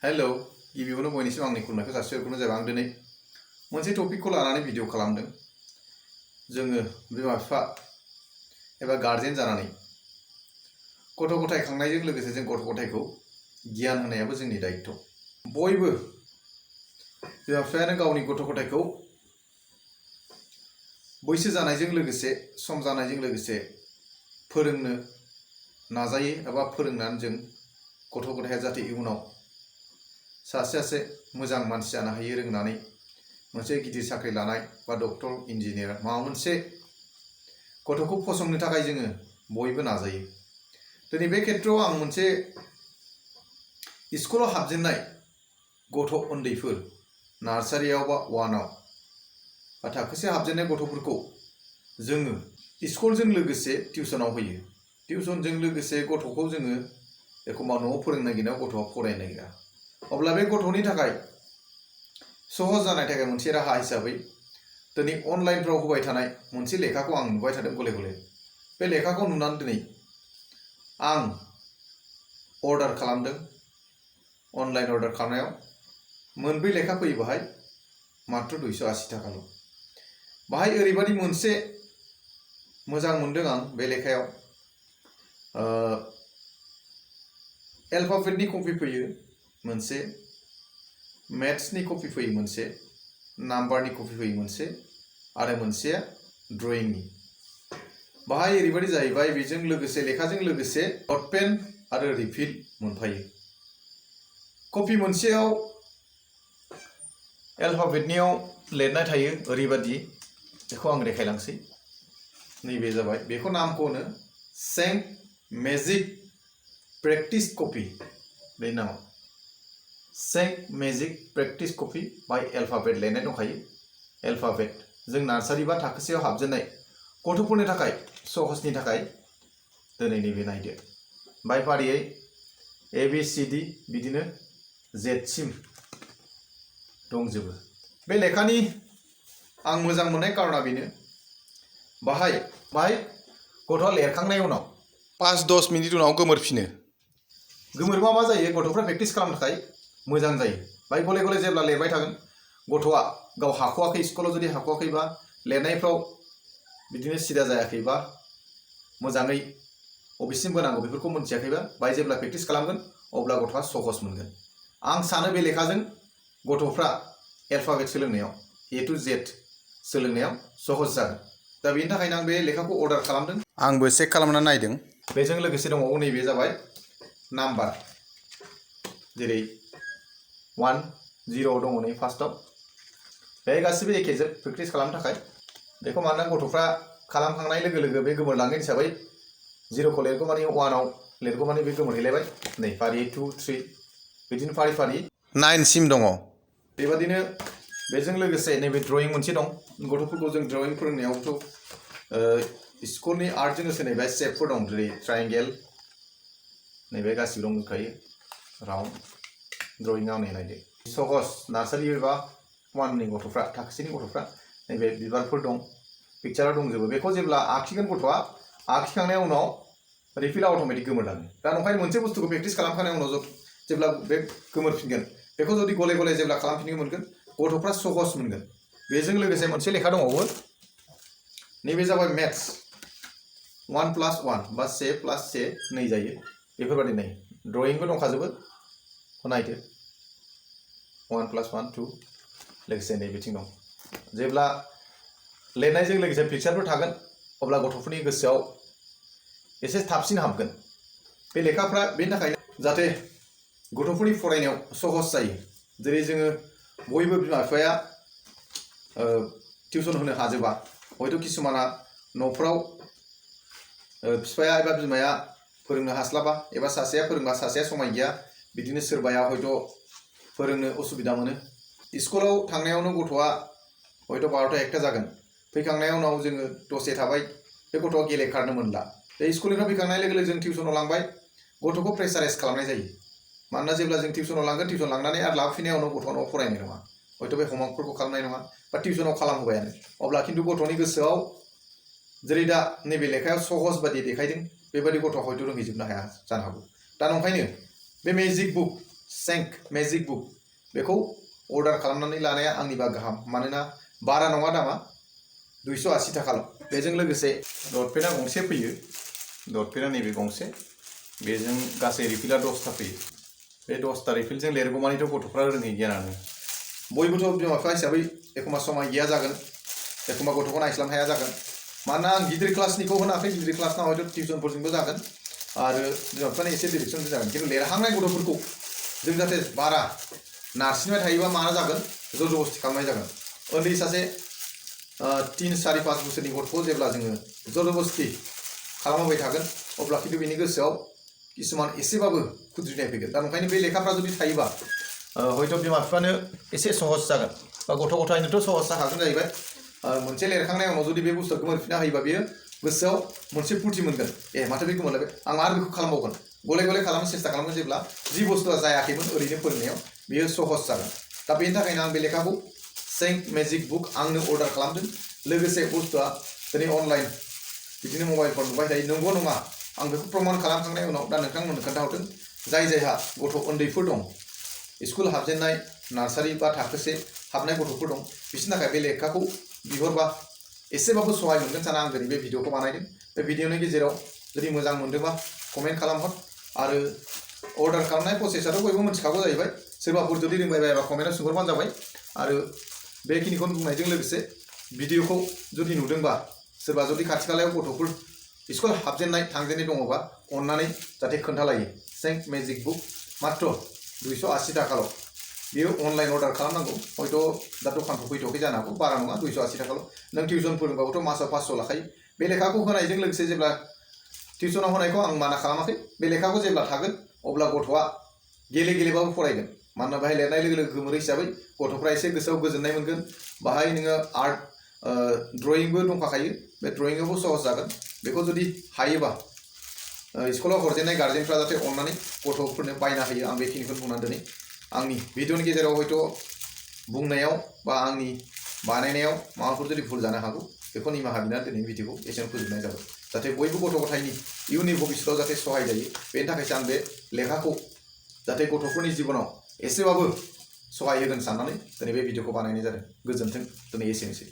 Hello गिबियावनो बयनिसिम आंनि खुलुमनायखौ जासिहरग्रोनाय जाबाय। आं दिनै मोनसे टपिकखौ लानानै भिडिअ खालामदों। जोङो बिमा बिफा एबा गार्जेन जानानै गथ' गथाय खांनायजों लोगोसे जों गथ' गथायखौ गियान होनायाबो जोंनि दायित्व। बयबो बिमा बिफायानो गावनि गथ' गथायखौ बैसो जानायजों लोगोसे सम जानायजों लोगोसे फोरोंनो नाजायो एबा फोरोंनानै जों गथ' गथाया जाहाथे इयुनाव सासे मोजां मानसि जानो हायो, रोंनानै मोनसे गिदिर साख्रि लानाय बा डक्टर इन्जिनियार माबा मोनसे गथ'खौ फसंनो थाखाय जोङो बयबो नाजायो। दिनै बे खेत्रआव आं मोनसे स्कुलाव हाबजेननाय गथ' उन्दैफोर नार्सारियाव बा वानाव बा थाखोसे हाबजेननाय गथ'फोरखौ जोङो स्कुलजों लोगोसे टिउसनाव होयो। टिउसनजों लोगोसे गथ'खौ जोङो एखमबा न'आव फोरोंनो नागिरनायाव गथ'आ फरायनो नागिरा। अब्ला बे गथ'नि थाखाय सहज जानाय थाखाय मोनसे राहा हिसाबै दिनै अनलाइनफ्राव होबाय थानाय मोनसे लेखाखौ आं नुबाय थादों गले गले। बे लेखाखौ नुनानै दिनै आं अर्डार खालामदों। अनलाइन अर्डार खालामनायाव मोनब्रै लेखा फैयो बाहाय मात्र 280 थाखाल'। बाहाय ओरैबायदि मोनसे मोजां मोनदों आं बे लेखायाव। एल्फाबेटनि कपि फैयो मोनसे, मेथ्सनि कपि फैयो मोनसे, नाम्बारनि कपि फैयो मोनसे, आरो मोनसेया ड्रयिंनि। बाहाय ओरैबायदि जाहैबाय बेजों लोगोसे लेखाजों लोगोसे डट पेन आरो रिफिल मोनफायो। कपि मोनसेयाव एल्फाबेटनियाव लिरनाय थायो ओरैबायदि, बेखौ आं देखायलांसै। नैबे जाबाय, बेखौ नामखौ होनो सेंट मेजिक प्रेक्टिस कपि। बे नामा सेंट मेजिक प्रेक्टिस कपि बाय एल्फाबेट लिरनाय दंखायो। एल्फाबेट जों नार्सारि बा थाखोसेयाव हाबजेननाय गथ'फोरनि थाखाय सहजनि थाखाय दिनै नैबे नायदो। बाय फारियै ABCD बिदिनो जेडसिम दंजोबो। बे लेखानि आं मोजां मोननाय कारना बेनो, बाहाय गथ'आ लिरखांनायनि उनाव 5-10 मिनिट उनाव गोमोरफिनो। गोमोरबा मा जायो, गथ'फ्रा प्रेक्टिस खालामनो थाखाय मोजां जायो। बाय गले गले जेब्ला लिरबाय थागोन, गथ'आ गाव हाख'वाखै, स्कुलाव जुदि हाख'वाखैबा, लिरनायफ्राव बिदिनो सिदा जायाखैबा, मोजाङै बबेसिम बोनांगौ बेफोरखौ मोनथियाखैबा, बाय जेब्ला प्रेक्टिस खालामगोन अब्ला गथ'आ सहज मोनगोन। आं सानो बे लेखाजों गथ'फ्रा एल्फाबेट सोलोंनायाव A to Z सोलोंनायाव सहज जागोन। दा बेनि थाखायनो आं बे लेखाखौ अर्डार खालामदों। आंबो चेक खालामनानै नायदों। बेजों लोगोसे दंबावो नैबे जाबाय नाम्बार, जेरै 1 0 दङ नै फार्स्टआव। बे गासिबो एखेजोब प्रेक्टिस खालामनो थाखाय। बेखौ मानोना गथ'फ्रा खालामखांनाय लोगो लोगो बे गोमोरलांनाय हिसाबै 0खौ लिरगौमानि 1आव लिरगौमानि बे गोमोरहैलायबाय। नै फारि 2 3 बिदिनो फारि फारि 9 सिम दङ। बेबादिनो बेजों लोगोसे नैबे ड्रयिं मोनसे दं। गथ'फोरखौ जों ड्रयिं फोरोंनायावथ' स्कुलनि आर्टजों सोनायबाय शेपफोर दं, जेरै ट्रायंगेल, नैबे गासिबो दंजोबखायो, राउन्ड। ड्रयिंआव नै नायदो सहज। नार्सारि एबा 1नि गथ'फ्रा, थाखोसेनि गथ'फ्रा नैबे बिबारफोर दं, पिक्चाराव दंजोबो। बेखौ जेब्ला आखिगोन गथ'आ, आखिखांनायनि उनाव रिफिला अट'मेटिक गोमोरलाङो। दा नंखाय मोनसे बुस्थुखौ प्रेक्टिस खालामखांनायनि उनाव जेब्ला बे गोमोरफिनगोन, बेखौ जुदि गले गले जेब्ला खालामफिननो मोनगोन, गथ'फ्रा सहज मोनगोन। बेजों लोगोसे मोनसे लेखा दंबावो, नैबे जाबाय मेथ्स। 1 + 1 बा 1 + 1 2 जायो, बेफोरबायदि नै ड्रयिंबो दंखाजोबो। नायदो 1 + 1 2, लोगोसे नै बिथिं दं। जेब्ला लिरनायजों लोगोसे पिक्चारफोर थागोन अब्ला गथ'फोरनि गोसोआव एसे थाबसिन हाबगोन। बे लेखाफ्रा बेनि थाखायनो जाहाथे गथ'फोरनि फरायनायाव सहज जायो। जेरै जोङो बयबो बिमा बिफाया टिउसन होनो हाजोबा, हयथ' किसुमाना न'फ्राव बिफाया एबा बिमाया फोरोंनो हास्लाबा, एबा सासेया फोरोंबा सासेया समाय गैया, बिदिनो सोरबाया हयथ' फोरोंनो उसुबिदा मोनो। स्कुलाव थांनायावनो गथ'आ हयथ' 12टा 1टा जागोन। फैखांनायनि उनाव जोङो दसे थाबाय, बे गथ'आ गेलेखारनो मोनला। बे स्कुलनिफ्राय फैखांनाय लोगो लोगो जों टिउसनाव लांबाय, गथ'खौ प्रेसाराइज खालामनाय जायो। मानोना जेब्ला जों टिउसनाव लांगोन, टिउसन लांनानै आरो लाबोफिननायनि उनाव गथ'आ न'आव फरायनाय नङा, हयथ' बे हमवर्कफोरखौ खालामनाय नङा, बा टिउसनाव खालामहोबायानो। अब्ला खिन्थु गथ'नि गोसोआव जेरै दा नैबे लेखायाव सहज बादि देखायदों, बेबायदि गथ'आ हयथ' रोंहैजोबनो हाया जानो हागौ। दा नंखायनो बे मेजिक बुक सेंक मेजिक बुक बेखौ अर्डार खालामनानै लानाया आंनिबा गाहाम मानोना बारा नङा दामा 280 थाखाल' बेजों लोगोसे डटपेना गंसे फैयो डटपेना नैबे गंसे बेजों गासै रिफिला 10टा फैयो बे 10टा रिफिलजों लिरगौमानिथ' गथ'फ्रा रोङै गियानानो बयबोथ' बिमा बिफा हिसाबै एखमबा समाय गैया जागोन एखमबा गथ'खौ नायस्लाबनो हाया जागोन मानोना आं गिदिर क्लासनिखौ होनाखै गिदिर क्लासना हयथ' टिउसनफोरजोंबो जागोन आरो बिमा बिफानि एसे डिरेक्सनबो जागोन खिन्थु लिरहांनाय गथ'फोरखौ जों जाहाथे बारा नारसिनबाय थायोबा मा जागोन जर जबस्ति खालामनाय जागोन उन्दै सासे 3, 4, 5 बोसोरनि गथ'खौ जेब्ला जोङो जर जबस्ति खालामबाय थागोन अब्ला खिन्थु बिनि गोसोआव किसुमान एसेबाबो खुद्रिनाय फैगोन दा ओंखायनो बे लेखाफ्रा जुदि थायोबा हयथ' बिमा बिफानो एसे सहज जागोन बा गथ' गथायनोथ' सहज जाखागोन जाहैबाय मोनसे लिरखांनाय उनाव जुदि बे बुस्थुखौ गोमोरफिनना होयोबा बेयो गोसोआव मोनसे फुर्ति मोनगोन माथो बे गोमोरलायबाय आं आरो बेखौ खालामबावगोन गले गले खालामनो सेस्था खालामगोन जेब्ला जि बुस्थुआ जायाखैमोन ओरैनो फोरोंनायाव बेयो सहज जागोन दा बेनि थाखायनो आं बे लेखाखौ सेंक मेजिक बुक आंनो अर्डार खालामदों लोगोसे बुस्थुआ दिनै अनलाइन बिदिनो मबाइलफोर नुबाय थायो नंगौ नङा आं बेखौ प्रमान खालामखांनायनि उनाव दा नोंथांमोननो खोन्थाहरदों जायहा गथ' उन्दैफोर दं स्कुल हाबजेननाय नार्सारि बा थाखोसे हाबनाय गथ'फोर दं बिसोरनि थाखाय बे लेखाखौ बिहरबा एसेबाबो सहाय मोनगोन साना आं दिनै बे भिडिअखौ बानायदों बे भिडिअनि गेजेराव जुदि मोजां मोनदोंबा कमेन्ट खालामहर आरो अर्डार खालामनाय प्रसेसआथ' बयबो मिथिखागौ जाहैबाय सोरबाफोर जुदि रोंबाय बायाबा कमेन्टआव सोंहरबानो जाबाय आरो बेखिनिखौनो बुंनायजों लोगोसे भिडिअखौ जुदि नुदोंबा सोरबा जुदि खाथि खालायाव गथ'फोर स्कुल हाबजेननाय थांजेननाय दङबा अननानै जाहाथे खोन्थालायो सेंक मेजिक बुक मात्र 280 थाखाल' बेयो अनलाइन अर्डार खालामनांगौ हयथ' दा दखानफ्राव फैथ'वाखै जानो हागौ बारा नङा 280 थाखाल' नों टिउसन फोरोंबाबोथ' मासाव 500 लाखायो बे लेखाखौ होनायजों लोगोसे जेब्ला टिउसनाव होनायखौ आं माना खालामाखै बे लेखाखौ जेब्ला थागोन अब्ला गथ'आ गेलेबाबो फरायगोन मानोना बाहाय लिरनाय लोगो लोगो गोमोरो हिसाबै गथ'फ्रा एसे गोसोआव गोजोननाय मोनगोन बाहाय नोङो आर्ट ड्रयिंबो दंखायो बे ड्रयिंआवबो सहज जागोन बेखौ जुदि हायोबा स्कुलाव हरजेननाय गार्जेनफ्रा जाहाथे अननानै गथ'फोरनो बायना होयो आं बेखिनिखौ बुंनानै दिनै आंनि भिडिअनि गेजेराव हयथ' बुंनायाव बा आंनि बानायनायाव माबाफोर जुदि भुल जानो हागौ बेखौ निमाहा बिनानै दिनै भिडिअखौ एसेयावनो फोजोबनाय जाबाय जाहाथे बयबो गथ' गथायनि इयुननि भबिष्यतआव जाहाथे सहाय जायो बेनि थाखायसो आं बे लेखाखौ जाहाथे गथ'फोरनि जिबनाव एसेबाबो सहाय होगोन साननानै दिनै बे भिडिअखौ बानायनाय जादों गोजोन्थों दिनै एसेनोसै